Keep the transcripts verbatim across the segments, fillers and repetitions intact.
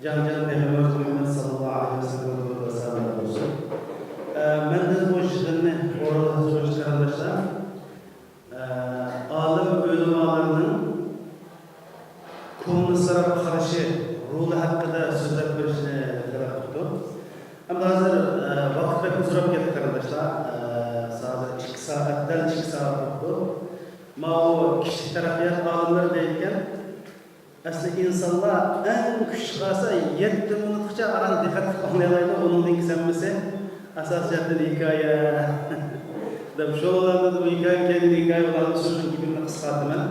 جان جان پەيغەمبىرىمىز مۇھەممەد ساللاللاھۇ ئەلەيھى ۋەسەللەمگە سالام بولسۇن. ئە، مەندىن بۇ يىغىننى ئورۇنلاشتۇرغۇچى قېرىنداشلار، ئە، ئالىم ئۆلىمالارنىڭ كوممۇنىستلارغا قارشى رولى ھەققىدە سۆزلەپ بېرىشنى تەلەپ قىپتۇ. ئەمما ھازىر، ئە، ۋاقىت بەك ئۇزىراپ كەتتى قېرىنداشلار. ئە، ھازىر ئىككى سائەت، دەل ئىككى سائەت بوپتۇ. ماۋۇ كىشىلىك تەرەققىيات ئالىملىرى دەيدىكەن، ئەسلى ئىنسانلار ئەڭ كۈچ چىقارسا، يەتتە مىنۇتقىچە ئاران دىققەت قىلىپ ئاڭلىيالايدۇ، ئۇنىڭدىن كېيىن ھەممىسى ئاساسىي جەھەتتىن ھېكايە. دەپ شۇ ئورۇندا بۇ ھېكايە، كەينىدىن ھېكايە بولغان ئۇچۇر شۇ گېپىمنى قىسقارتىمەن.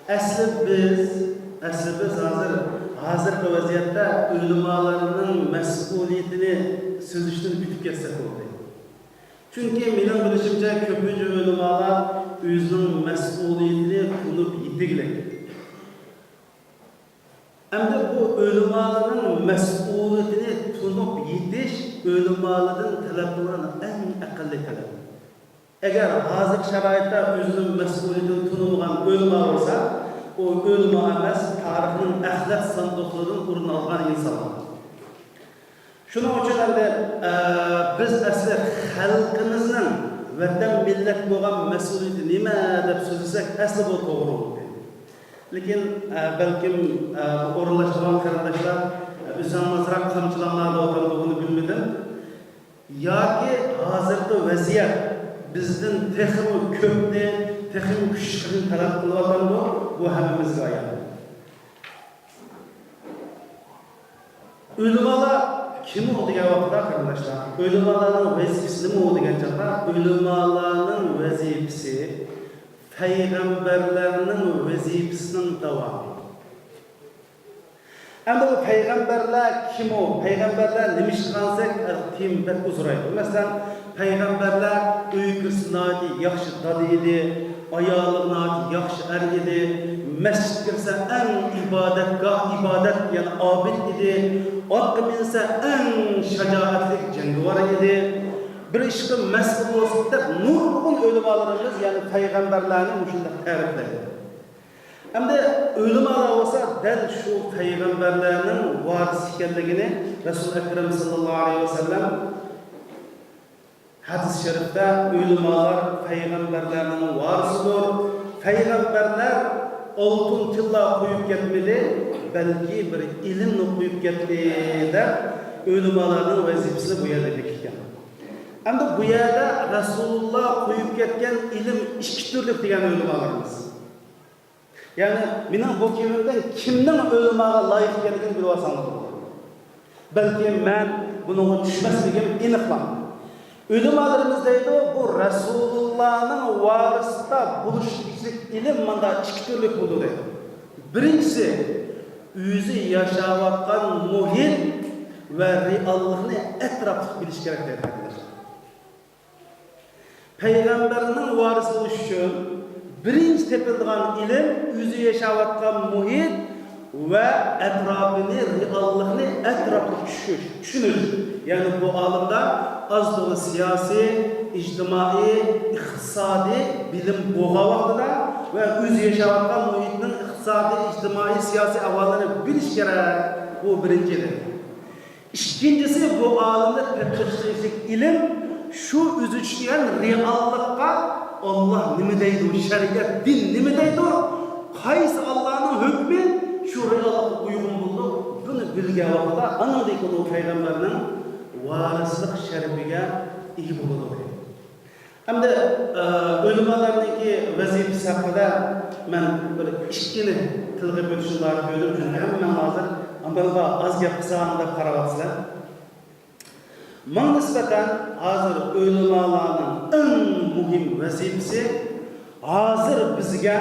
ئەسلى بىز، ئەسلى بىز ھازىر، ھازىرقى ۋەزىيەتتە ئۆلىمالارنىڭ مەسئۇلىيىتىنى سۆزلىشتىن ئۆتۈپ كەتسەك بولدى. چۈنكى مېنىڭ بىلىشىمچە، كۆپىنچە ئۆلىمالار ئۆزىنىڭ مەسئۇلىيىتىنى تونۇپ يېتىگلىك. ئەمدى بۇ ئۆلىمالارنىڭ مەسئۇلىيىتىنى تونۇپ يېتىش ئۆلىمالاردىن تەلەپ قىلىنغان ئەڭ ئەقەللىي تەلەپ. ئەگەر ھازىرقى شارائىتتا ئۆزىنىڭ مەسئۇلىيىتىنى تونۇمىغان ئۆلىما بولسا، ئۇ ئۆلىما ئەمەس، تارىخنىڭ ئەخلەت ساندۇقلىرىدىن ئورۇن ئالغان ئىنسانلار. شۇنىڭ ئۈچۈن ئەمدى، ئە، بىز ئەسلى خەلقىمىزنىڭ ۋەتەن، مىللەت بولغان مەسئۇلىيىتى نېمە دەپ سۆزلىسەك، ئەسلى بۇ توغرا بولدى. لېكىن، ئە، بەلكىم، ئە، بۇ ئورۇنلاشتۇرغان قېرىنداشلار، ئە، ئۆزۈڭلار ئازراق قامچىلاڭلار دەۋاتامدۇ، بۇنى بىلمىدىم. ياكى ھازىرقى ۋەزىيەت بىزدىن تېخىمۇ كۆپنى، تېخىمۇ كۈچلۈكنى تەلەپ قىلىۋاتامدۇ، بۇ ھەممىمىزگە ئايان. ئۆلىمالار كىم ئۇ دېگەن ۋاقىتتا، قېرىنداشلار، ئۆلىمالارنىڭ ۋەزىپىسى نېمە ئۇ دېگەن چاغدا، ئۆلىمالارنىڭ ۋەزىپىسى پەيغەمبەرلەرنىڭ ۋەزىپىسىنىڭ داۋامى. ئەمدى بۇ پەيغەمبەرلەر كىم ئۇ؟ پەيغەمبەرلەر نېمە ئىش قىلغان دېسەك، تېما بەك ئۇزىرايدۇ. مەسىلەن، پەيغەمبەرلەر ئۆيگە كىرسە ناھايىتى ياخشى دادا ئىدى، ئايالىغا ناھايىتى ياخشى ئەر ئىدى، مەسچىتكە كىرسە ئەڭ ئىبادەتگاھ، ئىبادەت، يەنى ئابىد ئىدى، ئاتقا مىنسە ئەڭ شاجائەتلىك جەڭگىۋار ئىدى. بىر ئىشقا مەسئۇل بولسا دەپ نۇرغۇن ئۆلىمالىرىمىز، يەنى پەيغەمبەرلەرنى مۇشۇنداق تەرىپلەيدۇ. ئەمدى ئۆلىمالار بولسا دەل شۇ پەيغەمبەرلەرنىڭ ۋارىسى ئىكەنلىكىنى رەسۇل ئەكرەم ساللاللاھۇ ئەلەيھى ۋەسەللەم ھەدىس شەرىپتە، ئۆلىمالار پەيغەمبەرلەرنىڭ ۋارىسىدۇر. پەيغەمبەرلەر ئالتۇن تىللا قويۇپ كەتمىدى، بەلكى بىر ئىلىمنى قويۇپ كەتتى دەپ ئۆلىمالارنىڭ ۋەزىپىسىنى بۇ يەردە بېكىتكەن. ئەمدى بۇ يەردە رەسۇلۇللا قويۇپ كەتكەن ئىلىم ئىككى تۈرلۈك دېگەن ئۆلىمالىرىمىز. يەنى مېنىڭ بۇ گېپىمدىن كىمنىڭ ئۆلىماغا لايىق ئىكەنلىكىنى بىلىۋالساڭلار بولىدۇ. بەلكى مەن بۇنىڭغا چۈشمەسلىكىم ئېنىقلا. ئۆلىمالىرىمىز دەيدۇ، بۇ رەسۇلۇللانىڭ ۋارىسىدا بولۇشلۇق ئىلىم ماندا ئىككى تۈرلۈك بولىدۇ دەيدۇ. بىرىنچىسى، ئۆزى ياشاۋاتقان مۇھىت ۋە رېئاللىقنى ئەتراپلىق بىلىش كېرەك دەيدۇ، قېرىنداشلار. پەيغەمبەرنىڭ ۋارىسى بولۇش ئۈچۈن بىرىنچى تېپىلىدىغان ئىلىم ئۆزى ياشاۋاتقان مۇھىت ۋە ئەتراپىنى، رېئاللىقنى ئەتراپلىق چۈشىنىش، چۈشىنىش. يەنى بۇ ئالىمدا ئاز تولا سىياسىي، ئىجتىمائىي، ئىقتىسادىي بىلىم بولغان ۋاقتىدا ۋە ئۆزى ياشاۋاتقان مۇھىتنىڭ ئىقتىسادىي، ئىجتىمائىي، سىياسىي ئەھۋاللىرىنى بىلىش كېرەك. بۇ بىرىنچى ئىلىم. ئىككىنچىسى، بۇ ئالىمدا تەتقىق قىلىشلىق ئىلىم شۇ ئۆزى چۈشىدىغان رېئاللىققا، ئاللا نېمە دەيدۇ، شەرىئەت، دىن نېمە دەيدۇ، قايسى ئاللانىڭ ھۆكمى شۇ رېئاللىققا ئۇيغۇن بولىدۇ، بۇنى بىلگەن ۋاقىتتا ئاندىن كېيىن ئۇ پەيغەمبەرنىڭ ۋارىسلىق شەرىپىگە ئىگە بولىدۇ. ئەمدى، ئە، ئۆلىمالارنىڭكى ۋەزىپىسى ھەققىدە مەن بىر ئىككىنى تىلغا ئېلىپ ئۆتۈشنى لايىق كۆردۈم، چۈنكى ھەممىڭلار ھازىر ئامال بار، ئاز گەپ قىلساڭ دەپ قاراۋاتىسىلەر. ماڭا نىسبەتەن ھازىر ئۆلىمالارنىڭ ئەڭ مۇھىم ۋەزىپىسى، ھازىر بىزگە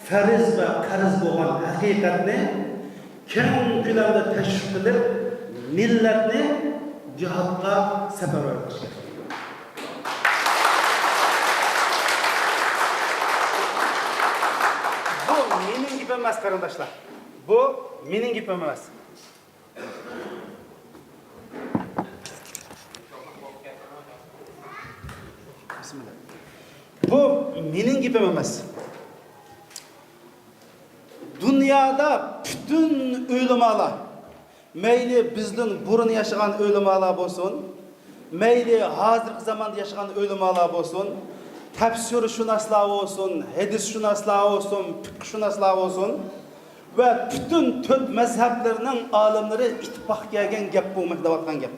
پەرز ۋە قەرز بولغان ھەقىقەتنى كەڭ كۆلەمدە تەشۋىق قىلىپ، مىللەتنى جىھادقا سەپەرۋەر قىلىش كېرەك. بۇ مېنىڭ گېپىم ئەمەس، قېرىنداشلار. بۇ مېنىڭ گېپىم ئەمەس. بىسمىللا. بۇ مېنىڭ گېپىم ئەمەس. دۇنيادا پۈتۈن ئۆلىمالار، مەيلى بىزدىن بۇرۇن ياشىغان ئۆلىمالار بولسۇن، مەيلى ھازىرقى زاماندا ياشىغان ئۆلىمالار بولسۇن، تەپسىرشۇناسلار بولسۇن، ھەدىسشۇناسلار بولسۇن، پىقىھشۇناسلار بولسۇن ۋە پۈتۈن تۆت مەزھەپلەرنىڭ ئالىملىرى ئىتتىپاق كەلگەن گەپ بۇ، مەن دەۋاتقان گەپ.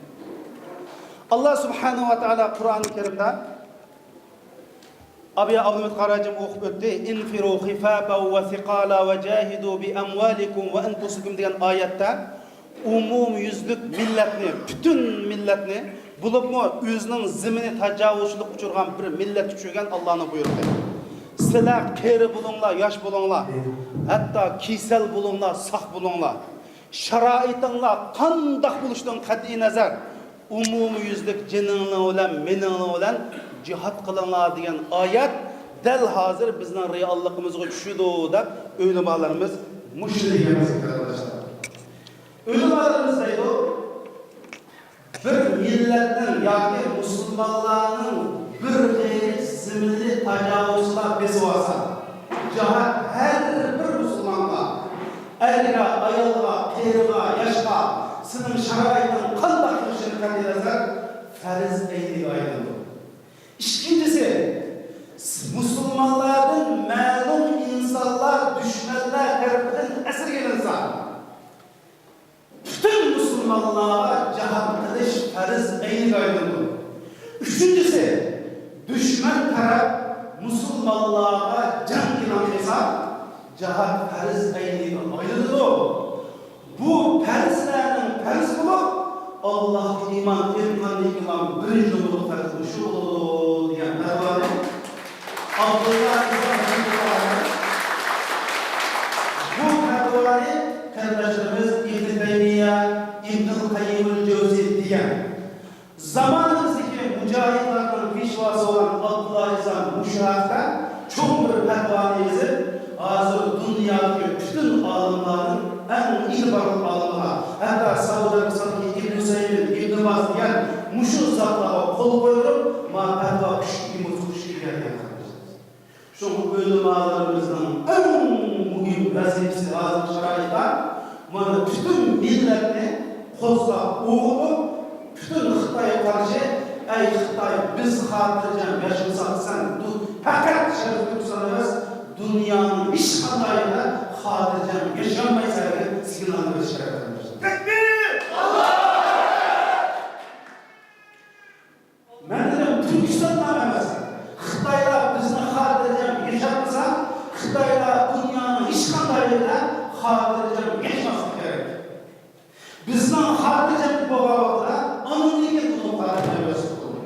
ئاللا سۇبھانەھۇ ۋە تائالا قۇرئانى كەرىمدە، ئابىيا ئابدۇمىت قاراجىم ئوقۇپ ئۆتتى، «انفروا خفافا وثقالا وجاهدوا بأموالكم وأنفسكم» دېگەن ئايەتتە ئومۇميۈزلۈك مىللەتنى، پۈتۈن مىللەتنى، بولۇپمۇ ئۆزىنىڭ زېمىنى تاجاۋۇزچىلىققا ئۇچرىغان بىر مىللەتكە چۈشۈرگەن ئاللانىڭ بۇيرۇقى. سىلەر قېرى بولۇڭلار، ياش بولۇڭلار، ھەتتا كېسەل بولۇڭلار، ساق بولۇڭلار. شارائىتىڭلار قانداق بولۇشىدىن قەتئىينەزەر، ئومۇميۈزلۈك جېنىڭلار بىلەن، مېلىڭلار بىلەن جىھاد قىلىڭلار دېگەن ئايەت دەل ھازىر بىزنىڭ رېئاللىقىمىزغا چۈشىدۇ دەپ ئۆلىمالىرىمىز مۇشۇنى دېگەن، قېرىنداشلار. ئۆلىمالىرىمىز دەيدۇ، بىر مىللەتنىڭ ياكى مۇسۇلمانلارنىڭ بىر غېرىب زېمىنىنى تاجاۋۇزچىلار بېسىۋالسا، جىھاد ھەر بىر مۇسۇلمانغا، ئەرگە، ئايالغا، قېرىغا، ياشقا، سېنىڭ شارائىتىڭ قانداق بولۇشىدىن قەتئىينەزەر، پەرز ئەينىگە ئايلىنىدۇ. ئىككىنچىسى، مۇسۇلمانلاردىن مەلۇم ئىنسانلار دۈشمەنلەر تەرىپىدىن ئەسىرگە ئېلىنسا، پۈتۈن مۇسۇلمانلارغا جىھاد قىلىش پەرز ئەينىگە ئايلىنىدۇ. ئۈچىنچىسى، دۈشمەن تەرەپ مۇسۇلمانلارغا جەڭ ئېلان قىلسا، جىھاد پەرز ئەينىگە ئايلىنىدۇ. بۇ پەرزلەرنىڭ پەرز بولۇپ، ئاللاھقا ئىمان ئېيتقاندىن كېيىن بىرىنچى نومۇرلۇق پەرز مۇشۇ بولىدۇ دېگەن پەتىۋانى ئابدۇللا ئىبن، بۇ پەتىۋانى قېرىنداشلىرىمىز ئىبن تەيمىيە، ئىبنۇل قەييىمۇل جەۋزى دېگەن زامانىمىزدىكى مۇجاھىدلارنىڭ پېشۋاسى بولغان ئابدۇللا ئىبن مۇشۇ ھەقتە چوڭ بىر پەتىۋانى يېزىپ، ھازىر دۇنيادىكى پۈتۈن ئالىملارنىڭ ئەڭ ئېتىبارلىق ئالىملىرى، ھەتتا سەئۇدى ئەرەبىستاندىكى ئىبن ئۇسەيمىن، ئىبن باز دېگەن مۇشۇ زاتلارغا قول قويدۇرۇپ، ما پەتىۋا كۈچكە ئىگە بولسا كۈچكە ئىگە دېگەن، قېرىنداشلار. شۇڭا ئۆلىمالىرىمىزنىڭ ئەڭ مۇھىم ۋەزىپىسى ھازىرقى شارائىتتا مانا پۈتۈن مىللەتنى قوزغاپ، ئويغىتىپ، پۈتۈن خىتايغا قارشى، ئەي خىتاي، بىز خاتىرجەم ياشىمىساق، سەن دۇ-، پەقەت شەرقىي تۈركىستان ئەمەس، دۇنيانىڭ ھېچقانداق يېرىدە خاتىرجەم ياشىيالمايسەن دېگەن سىگنالنى بېرىش كېرەك، قېرىنداشلار. تەكبىر! مەن دېدىم، تۈركىستاندا ئەمەس. خىتايلار بىزنى خاتىرجەم ياشاتمىسا، خىتايلار دۇنيانىڭ ھېچقانداق يېرىدە خاتىرجەم ياشىماسلىقى كېرەك. بىزنىڭ خاتىرجەم بولغان ۋاقتىدا ئاندىن كېيىن ئۇنىڭ خاتىرجەم بولىدۇ.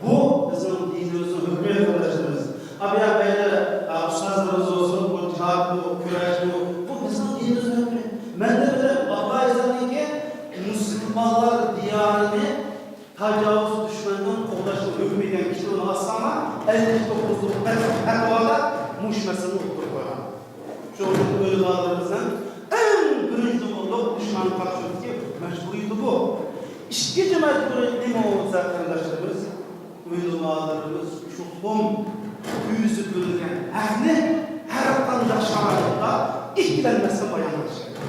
بۇ بىزنىڭ دىنىمىزنىڭ ھۆكمى، قېرىنداشلىرىمىز. ئابىيا مەيلى، ئۇستازلىرىمىز بولسۇن، بۇ جىھادمۇ، كۈرەشمۇ، بۇ بىزنىڭ دىنىمىزنىڭ ھۆكمى. مەن دە بىلەن ئابلايىزلارنىڭكى مۇسۇلمانلار دىيارىنى تاجاۋۇز دۈشمەننىڭ قوغداشلىق ھۆكمى دېگەن كىتابىنى ئاچساڭلار، ئەللىك توققۇزلۇق پەتىۋادا مۇشۇ مەسىلىنى ئوتتۇرىغا قويغان. شۇڭا بىز ئۆلىمالىرىمىزنىڭ ئەڭ بىرىنچى نومۇرلۇق دۈشمەنگە قارشى تۇرۇشتىكى مەجبۇرىيىتى بۇ. ئىككىنچى مەجبۇرىيىتى نېمە بولسا، قېرىنداشلىرىمىز، ئۆلىمالىرىمىز چوقۇم ئۆزى بىلگەن ھەقنى ھەر قانداق شارائىتتا ئىككىلەنمەستىن بايان قىلىشى كېرەك.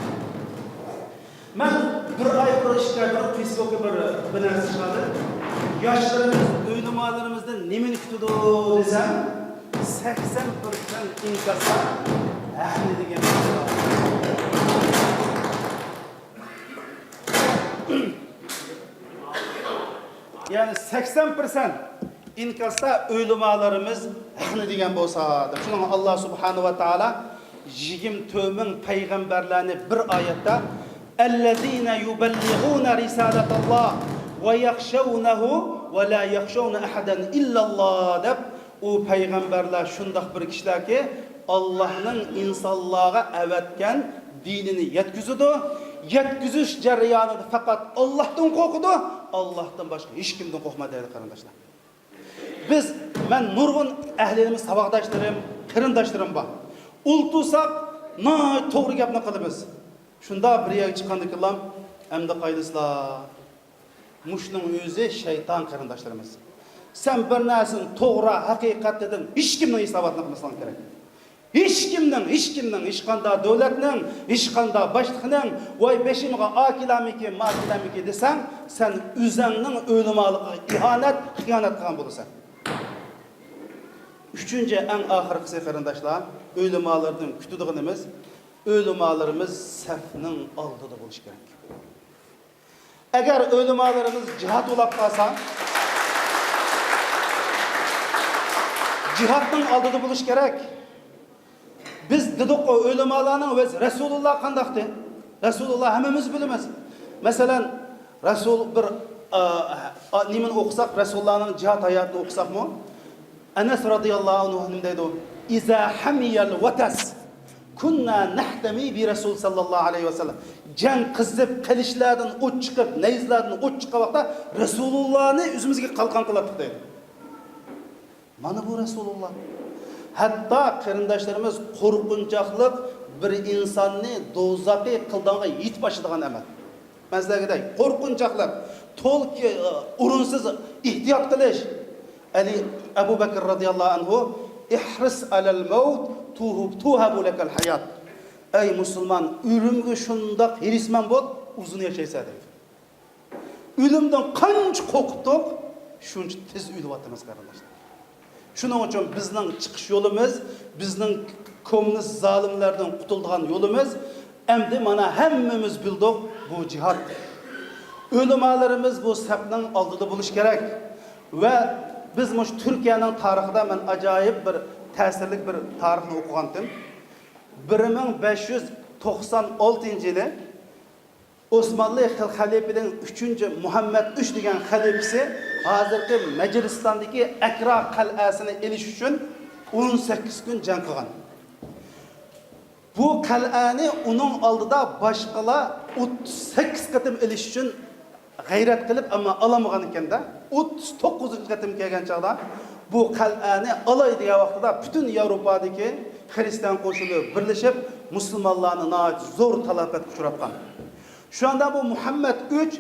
مەن بىر ئاي بۇرۇن، ئىككى ئاي بۇرۇن فېيسبۇكقا بىر، بىر نەرسە چىقاردىم. ياشلىرىمىز ئۆلىمالىرىمىزدىن نېمىنى كۈتىدۇ دېسەم، سەكسەن پىرسەنت ئىنكاستا ھەقنى دېگەن. يەنى سەكسەن پىرسەنت ئىنكاستا ئۆلىمالىرىمىز ھەقنى دېگەن بولسا، دەپ. شۇنىڭغا ئاللا سۇبھانەھۇ ۋە تائالا يىگىرمە تۆت مىڭ پەيغەمبەرلەرنى بىر ئايەتتە، «الذين يبلغون رسالة الله ويخشونه ولا يخشون أحدا إلا الله» دەپ، ئۇ پەيغەمبەرلەر شۇنداق بىر كىشىلەركى، ئاللانىڭ ئىنسانلارغا ئەۋەتكەن دىنىنى يەتكۈزىدۇ. يەتكۈزۈش جەريانىدا پەقەت ئاللاھتىن قورقىدۇ، ئاللاھتىن باشقا ھېچكىمدىن قورقمايدۇ دەيدۇ، قېرىنداشلار. بىز، مەن نۇرغۇن ئەھلىمىز، ساۋاقداشلىرىم، قېرىنداشلىرىم بار. ئولتۇرساق، ناھايىتى توغرا گەپنى قىلىمىز. شۇنداق بىر يەرگە چىققاندىكىنلا، ئەمدى قايلىسىلا؟ مۇشۇنىڭ ئۆزى شەيتان، قېرىنداشلىرىمىز. سەن بىر نەرسىنى توغرا، ھەقىقەت دېدىڭ، ھېچكىمنىڭ ھېساباتىنى قىلماسلىقىڭ كېرەك. ھېچكىمنىڭ، ھېچكىمنىڭ، ھېچقانداق دۆلەتنىڭ، ھېچقانداق باشلىقنىڭ، ۋاي بېشىمغا ئا كېلەرمىكىن، ما كېلەرمىكىن دېسەڭ، سەن ئۆزۈڭنىڭ ئۆلىمالىقىغا ئىھانەت، خىيانەت قىلغان بولىسەن. ئۈچىنچى، ئەڭ ئاخىرقىسى، قېرىنداشلار، ئۆلىمالاردىن كۈتىدىغىنىمىز، ئۆلىمالىرىمىز سەپنىڭ ئالدىدا بولۇشى كېرەك. ئەگەر ئۆلىمالىرىمىز جىھاد ئۇلاپ قالسا، جىھادنىڭ ئالدىدا بولۇش كېرەك. بىز دېدۇققۇ، ئۆلىمالارنىڭ ۋەز-، رەسۇلۇللا قانداقتى؟ رەسۇلۇللا ھەممىمىز بىلىمىز. مەسىلەن، رەسۇل بىر، ئا، ئا، نېمىنى ئوقۇساق، رەسۇلۇللانىڭ جىھاد ھاياتىنى ئوقۇساقمۇ، ئەنەس رازىياللاھۇ ئەنھۇ نېمە دەيدۇ؟ «ئىزا ھەمىيەل ۋاتەس، كۇننا نەھتەمى بى رەسۇل ساللاللاھۇ ئەلەيھى ۋەسەللەم.» جەڭ قىزىپ، قىلىچلاردىن ئوت چىقىپ، نەيزىلەردىن ئوت چىققان ۋاقىتتا رەسۇلۇللانى ئۆزىمىزگە قالقان قىلاتتۇق دەيدۇ. مانا بۇ رەسۇلۇللا. ھەتتا قېرىنداشلىرىمىز قورقۇنچاقلىق بىر ئىنساننى دوزاخىي قىلدانغا يېتىپ ئاشىدىغان ئەمەل. مەن سىلەرگە دەي، قورقۇنچاقلىق، تولكى، ئورۇنسىز ئېھتىيات قىلىش. ئەلى، ئەبۇ بەكىر رازىياللاھۇ ئەنھۇ، «ئىھرىس ئەلەل مەۋت، تۇھۇب، تۇھەبۇ لەكەل ھايات.» ئەي مۇسۇلمان، ئۆلۈمگە شۇنداق ھېرىسمەن بول، ئۇزۇن ياشايسەن دەيدۇ. ئۆلۈمدىن قانچە قورقۇتتۇق، شۇنچە تېز ئۆلۈۋاتىمىز، قېرىنداشلار. شۇنىڭ ئۈچۈن بىزنىڭ چىقىش يولىمىز، بىزنىڭ كوممۇنىست زالىملاردىن قۇتۇلىدىغان يولىمىز، ئەمدى مانا ھەممىمىز بىلدۇق، بۇ جىھاد. ئۆلىمالىرىمىز بۇ سەپنىڭ ئالدىدا بولۇشى كېرەك. ۋە بىز مۇشۇ تۈركىيەنىڭ تارىخىدا مەن ئاجايىپ بىر تەسىرلىك بىر تارىخنى ئوقۇغانتىم. بىر مىڭ بەش يۈز توقسان ئالتىنچى يىلى ئوسمانلى خىل-، خەلىپىنىڭ ئۈچىنچى مۇھەممەد ئۈچ دېگەن خەلىپىسى ھازىرقى مەجىلىستاندىكى ئەكرا قەلئەسىنى ئېلىش ئۈچۈن ئون سەككىز كۈن جەڭ قىلغان. بۇ قەلئەنى ئۇنىڭ ئالدىدا باشقىلار ئوتتۇز سەككىز قېتىم ئېلىش ئۈچۈن غەيرەت قىلىپ، ئەمما ئالالمىغان ئىكەن-دە. ئوتتۇز توققۇزىنچى قېتىم كەلگەن چاغدا بۇ قەلئەنى ئالاي دېگەن ۋاقتىدا پۈتۈن ياۋروپادىكى خىرىستىيان قوشۇنلىرى بىرلىشىپ، مۇسۇلمانلارنى ناھايىتى زور تالاپەتكە ئۇچراتقان. شۇ ئاندا بۇ مۇھەممەد ئۈچ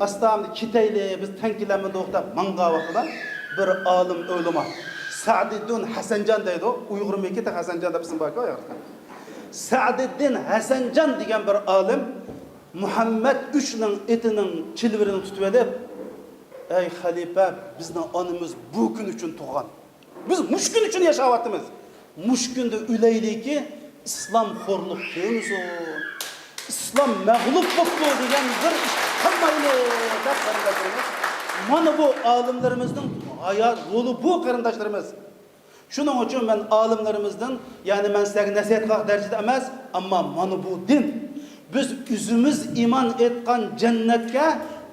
ئاستا كېتەيلى، بىز تەڭ كېلەلمىدۇق دەپ ماڭغان ۋاقتىدا بىر ئالىم ئۆلىما سەئدىددىن ھەسەنجان دەيدۇ، ئۇيغۇرمىكى ھەسەنجان دەپ ئىسىم باركەن ئۇ ياقتا. سەئدىددىن ھەسەنجان دېگەن بىر ئالىم مۇھەممەد ئۈچنىڭ ئېتىنىڭ چىلۋىرىنى تۇتۇۋېلىپ، ئەي خەلىپە، بىزنىڭ ئانىمىز بۇ كۈن ئۈچۈن تۇغقان. بىز مۇشۇ كۈن ئۈچۈن ياشاۋاتىمىز. مۇشۇ كۈندە ئۆلەيلىكى، ئىسلام خورلۇق كۆرمىسۇن. ئىسلام مەغلۇپ بوپتۇ دېگەن بىر ئىش قىلمايلى دەپ قېرىنداشلىرىمىز. مانا بۇ ئالىملىرىمىزنىڭ ھايات يولى بۇ، قېرىنداشلىرىمىز. شۇنىڭ ئۈچۈن مەن ئالىملىرىمىزدىن، يەنى مەن سىلەرگە نەسىھەت قىلغان دەرىجىدە ئەمەس، ئەمما مانا بۇ دىن. بىز ئۆزىمىز ئىمان ئېيتقان جەننەتكە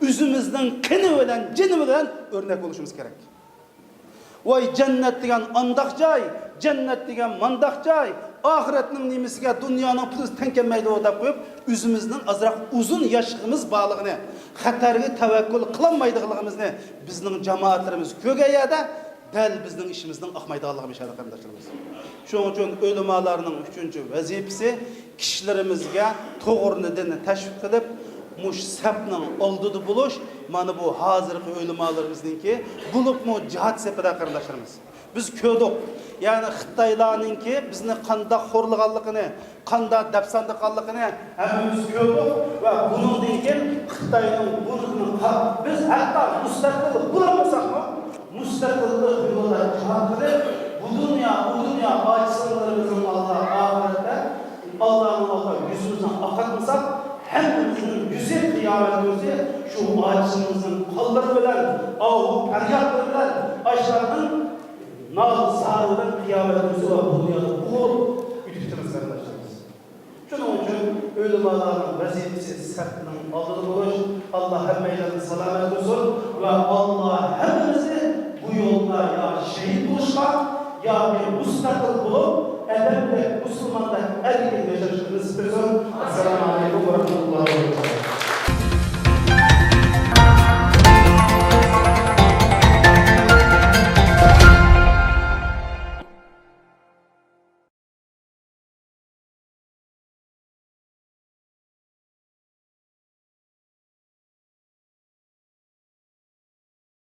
ئۆزىمىزنىڭ قېنى بىلەن، جېنى بىلەن ئۆرنەك بولۇشىمىز كېرەك. ۋاي جەننەت دېگەن ئانداق جاي، جەننەت دېگەن مانداق جاي، ئاخىرەتنىڭ نېمىسىگە دۇنيانىڭ پۇلى تەڭ كەلمەيدۇ دەپ قويۇپ، ئۆزىمىزنىڭ ئازراق ئۇزۇن ياشىقىمىز بارلىقىنى، خەتەرگە تەۋەككۈل قىلالمايدىغانلىقىمىزنى بىزنىڭ جامائەتلىرىمىز كۆرگەن يەردە دەل بىزنىڭ ئىشىمىزنىڭ ئاقمايدىغانلىقى مۇشۇ يەردە، قېرىنداشلىرىمىز. شۇنىڭ ئۈچۈن ئۆلىمالارنىڭ ئۈچىنچى ۋەزىپىسى كىشىلىرىمىزگە توغرىنى، دىننى تەشۋىق قىلىپ، مۇشۇ سەپنىڭ ئالدىدا بولۇش، مانا بۇ ھازىرقى ئۆلىمالىرىمىزنىڭكى، بولۇپمۇ جىھاد سېپىدە، قېرىنداشلىرىمىز. بىز كۆردۇق، يەنى خىتايلارنىڭكى بىزنى قانداق خورلىغانلىقىنى، قانداق دەپسەندە قىلغانلىقىنى ھەممىمىز كۆردۇق ۋە بۇنىڭدىن كېيىن خىتاينىڭ بۇنىڭدىن قا-، بىز ھەتتا مۇستەقىل بولالمىساقمۇ، مۇستەقىللىق يولىدا جىھاد قىلىپ، بۇ دۇنيا، ئۇ دۇنيا ئاجىزلىقلىرىمىزنىڭ ئالدىدا ئاخىرەتتە ئاللانىڭ ئالدىدا يۈزىمىزنى ئاقارتمىساق، ھەممىمىزنىڭ يۈزى قىيامەت كۈنى شۇ ئاجىزلىقىمىزنىڭ قانلىرى بىلەن، ئاھۇ پەريادلىرى بىلەن، ئاشۇلارنىڭ نالە-زارى بىلەن قىيامەت كۈنى ۋە بۇ دۇنيادا بوغۇلۇپ ئۆتۈپ كېتىمىز، قېرىنداشلىرىمىز. شۇنىڭ ئۈچۈن ئۆلىمالارنىڭ ۋەزىپىسى سەپنىڭ ئالدىدا بولۇش. ئاللا ھەممەيلەننى سالامەت قىلسۇن ۋە ئاللا ھەممىمىزنى بۇ يولدا يا شېھىت بولۇشقا ياكى مۇستەقىل بولۇپ، ئادەمدەك، مۇسۇلماندەك ئەركىن ياشاشقا نېسىپ قىلسۇن. ئەسسالامۇ ئەلەيكۇم.